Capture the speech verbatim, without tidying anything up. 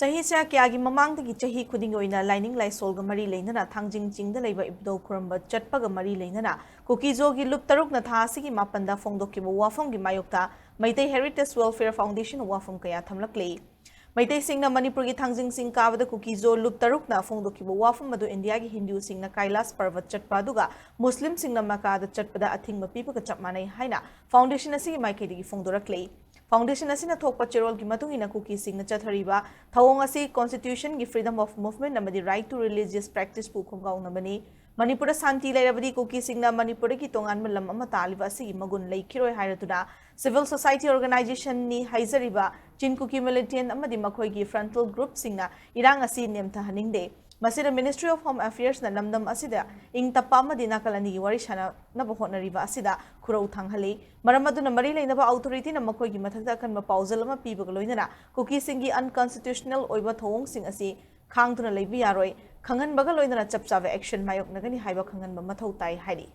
ꯆꯍꯤꯆꯥ ꯀꯌꯥꯒꯤ ꯃꯃꯥꯡꯗꯒꯤ ꯆꯍꯤ ꯈꯨꯗꯤꯡꯒꯤ ꯑꯣꯏꯅ ꯂꯥꯏꯅꯤꯡ ꯂꯥꯏꯁꯣꯜꯒ ꯃꯔꯤ ꯂꯩꯅꯅ ꯊꯥꯡꯖꯤꯡ ꯆꯤꯡꯗ ꯂꯩꯕ ꯏꯕꯨꯙꯧ ꯈꯨꯔꯨꯝꯕ ꯆꯠꯄꯒ ꯃꯔꯤ ꯂꯩꯅꯅ ꯀꯨꯀꯤꯖꯣꯒꯤ ꯂꯨꯞ ꯇꯔꯨꯛꯅ ꯊꯥ ꯑꯁꯤꯒꯤ ꯃꯥꯄꯟꯗ ꯐꯣꯡꯗꯣꯛꯈꯤꯕ ꯋꯥꯐꯝꯒꯤ ꯃꯥꯌꯣꯛꯇ ꯃꯩꯇꯩ Heritage Welfare Foundation ꯋꯥꯐꯝ ꯀꯌꯥ ꯊꯝꯂꯛꯂꯤ꯫ ꯃꯩꯇꯩꯁꯤꯡꯅ ꯃꯅꯤꯄꯨꯔꯒꯤ ꯊꯥꯡꯖꯤꯡ ꯆꯤꯡ ꯀꯥꯕꯗ ꯀꯨꯀꯤꯖꯣ ꯂꯨꯞ ꯇꯔꯨꯛꯅ ꯐꯣꯡꯗꯣꯛꯈꯤꯕ ꯋꯥꯐꯝ ꯑꯗꯨ ꯏꯟꯗꯤꯌꯥꯒꯤ ꯍꯤꯟꯗꯨꯁꯤꯡꯅ ꯀꯥꯏꯂꯥꯁ ꯄꯔꯕꯠ ꯆꯠꯄ ꯑꯗꯨꯒ ꯃꯨꯁꯂꯤꯝꯁꯤꯡꯅ ꯃꯀꯥꯗ ꯆꯠꯄꯗ ꯑꯊꯤꯡꯕ ꯄꯤꯕꯒ ꯆꯞ ꯃꯥꯟꯅꯩ ꯍꯥꯏꯅ foundation ꯑꯁꯤꯒꯤ ꯃꯥꯏꯀꯩꯗꯒꯤ ꯐꯣꯡꯗꯣꯔꯛꯂꯤ꯫ Foundation ꯑꯁꯤꯅ ꯊꯣꯛꯄ ꯆꯦꯔꯣꯜꯒꯤ ꯃꯇꯨꯡ ꯏꯟꯅ ꯀꯨꯀꯤꯁꯤꯡꯅ ꯆꯠꯊꯔꯤꯕ ꯊꯧꯑꯣꯡ ꯑꯁꯤ constitution ꯒꯤ freedom of movement ꯑꯃꯗꯤ right to religious practice ꯄꯨ ꯈꯣꯡꯒꯥꯎꯅꯕꯅꯤ꯫ ꯃꯅꯤꯄꯨꯔꯗ ꯁꯥꯟꯇꯤ ꯂꯩꯔꯕꯗꯤ ꯀꯨꯀꯤꯁꯤꯡꯅ ꯃꯅꯤꯄꯨꯔꯗꯒꯤ ꯇꯣꯉꯥꯟꯕ ꯂꯝ ꯑꯃ ꯇꯥꯜꯂꯤꯕ ꯑꯁꯤꯒꯤ ꯃꯒꯨꯟ ꯂꯩꯈꯤꯔꯣꯏ ꯍꯥꯏꯔꯗꯨꯅ civil society organization ꯅꯤ ꯍꯥꯏꯖꯔꯤꯕ ꯆꯤꯟ ꯀꯨꯀꯤ militant ꯑꯃꯗꯤ ꯃꯈꯣꯏꯒꯤ frontal group ꯁꯤꯡꯅ ꯏꯔꯥꯡ ꯑꯁꯤ ꯅꯦꯝꯊꯍꯟꯅꯤꯡꯗꯦ꯫ ꯃꯁꯤꯗ Ministry of Home Affairs ꯅ ꯂꯝꯗꯝ ꯑꯁꯤꯗ ꯏꯪ ꯇꯞꯄ ꯑꯃꯗꯤ ꯅꯥꯀꯜ ꯑꯅꯤꯒꯤ ꯋꯥꯔꯤ ꯁꯥꯟꯅꯅꯕ ꯍꯣꯠꯅꯔꯤꯕ ꯑꯁꯤꯗ ꯈꯨꯔꯧ ꯊꯥꯡꯍꯜꯂꯤ꯫ ꯃꯔꯝ ꯑꯗꯨꯅ ꯃꯔꯤ ꯂꯩꯅꯕ authority ꯅ ꯃꯈꯣꯏꯒꯤ ꯃꯊꯛꯇ ꯑꯀꯟꯕ ꯄꯥꯎꯖꯦꯜ ꯑꯃ ꯄꯤꯕꯒ ꯂꯣꯏꯅꯅ ꯀꯨꯀꯤꯁꯤꯡꯒꯤ unconstitutional ꯑꯣꯏꯕ ꯊꯧꯑꯣꯡꯁꯤꯡ ꯑꯁꯤ ꯈꯥꯡꯗꯨꯅ ꯂꯩꯕ ꯌꯥꯔꯣꯏ, ꯈꯪꯍꯟꯕꯒ ꯂꯣꯏꯅꯅ ꯆꯞ ꯆꯥꯕ action ꯃꯥꯌꯣꯛꯅꯒꯅꯤ ꯍꯥꯏꯕ ꯈꯪꯍꯟꯕ ꯃꯊꯧ ꯇꯥꯏ ꯍꯥꯏꯔꯤ꯫